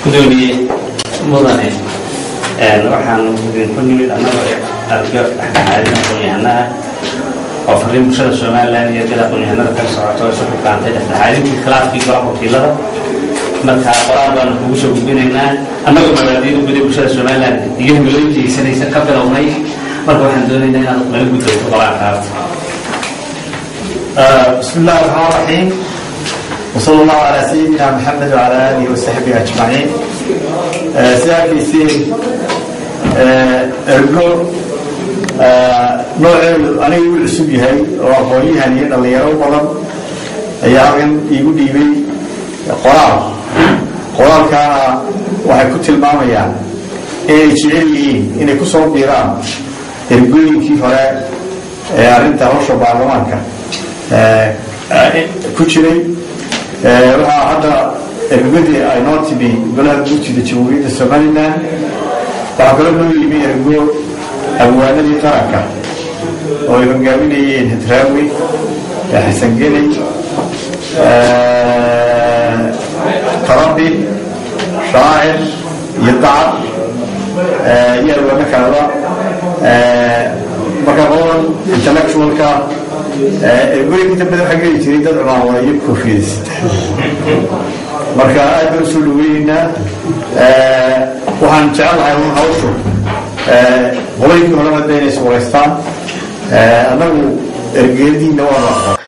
Gudoomiye mudane, waxaanu idinku nimid annagoo argo dhexdhexaadin aqoon-yahano ah oo fariin bulshada Somaliland iyo ergada aqoon-yahanada kala socoto isu xilqaantay dhexdhexaadintii khilaafkii golaha wakiilada. Marka qoraal baanu kugu soo gudbinaynaa annagoo mabaadiida guud ee bulshada Somaliland iyo himilooyinka hiigsanaysa ka bilownay. Marka waxaan doonaynaa inaad naga guddoonto qoraalkaas. بسم الله الرحمن الرحيم، وصلى الله على سيدنا محمد وعلى آله وصحبه أجمعين. Sidaa arkayseen, ergo nooceedu aniga igu cusub yahay oo aqoon-yahan iyo dhallinyaro badan ayaa halkan iigu dhiibay qoraal. Qoraalkaana waxay ku tilmaamayaan inay jecel yihiin inay ku soo biiraan ergooyinkii hore ee arrinta hawsha baarlamaanka ku jiray. Waxaa hadda ergodii ay noo timi golaha guurtida Jamhuuriyadda Somaliland. Waxaa kaloo noo yimi ergo abwaanadii qaranka oo ay hogaaminayeen Hadraawi, Xasan Geney, Tarabi, Shaacir iyo Dacar iyo abwaano kaleba. Marka qoladan intellectualka ergooyinka inta badan waxaa geli jiray dad cumaamada iyo koofiyadista. Marka aad baan usoo dhaweyneynaa. Waxaan jecelahay un hawshu qolooyinkii horena de inay iswaraystaan. Annagu ergeediina waanu aqoon.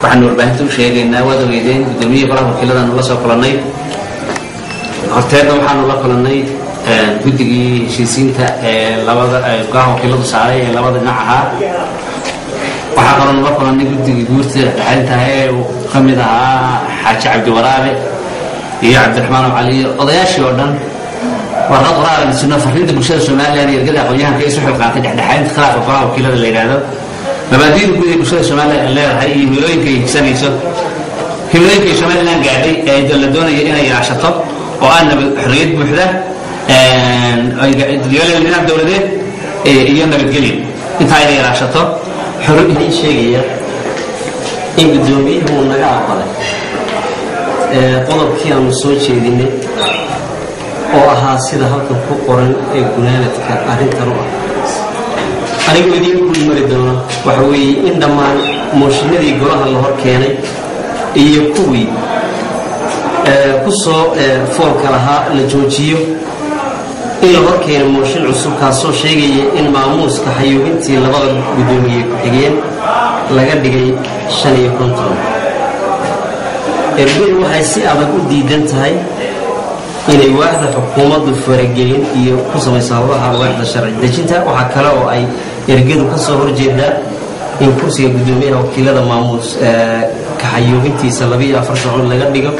Waxaanu warbaahinta u sheegaynaa, waad ogeydeen, guddoomiyihii golaha wakiiladaanu la soo kulannay. Horteedna waxaanu la kulannay guddigii heshiisiinta ee labada golaha wakiiladu saaray ee labada dhinac ahaa. Waxaa kaloonu la kulannay guddigii guurtida dhexdhexaadinta ee uu ka mid ahaa Xaaji Cabdiwaraabe iyo Cabdiraxmaan Cali, odayaashii oo dhan. Warqad qoraal sino fariinta bulshada Somaliland iyo ergada aqoon-yahanka isu xilqaantay dhexdhexaadinta khilaafka golaha wakiilada la yidhaahdo, mabaadiida guud ee bulshada Somaliland ay leedahay iyo himilooyinka ay higsanayso, himilooyinka ay Somaliland gaadhay ee la doonayo inay ilaashato oo ah nabad, xorriyad buuxda, nidaam dowladeed iyo nabadgelyo, intaa inay ilaashato. Idiin sheegaya in guddoomiyuhu uu naga aqbalay qodobkii aanu soo jeedinay oo ahaa sida halkan ku qoran ee gunaanadka arrintan u ah. Anigoo idiin guud mari doono, waxa weeye in dhammaan mooshinadii golaha la hor keenay iyo kuwii ku soo foolka lahaa la joojiyo, in la hor keeno mooshin cusub kaasoo sheegaya in maamuuska xayuubintii labada guddoomiye ku-xigeen laga dhigay 55. Ergadu waxay si adag u diidan tahay inay waaxda xukuumaddu faragelin iyo ku samayso howlaha waaxda sharci dejinta. Waxaa kale oo ay ergadu ka soo horjeedaa in kursiga guddoomiyaha wakiilada maamuus ka xayuubintiisa 42 cod laga dhigo.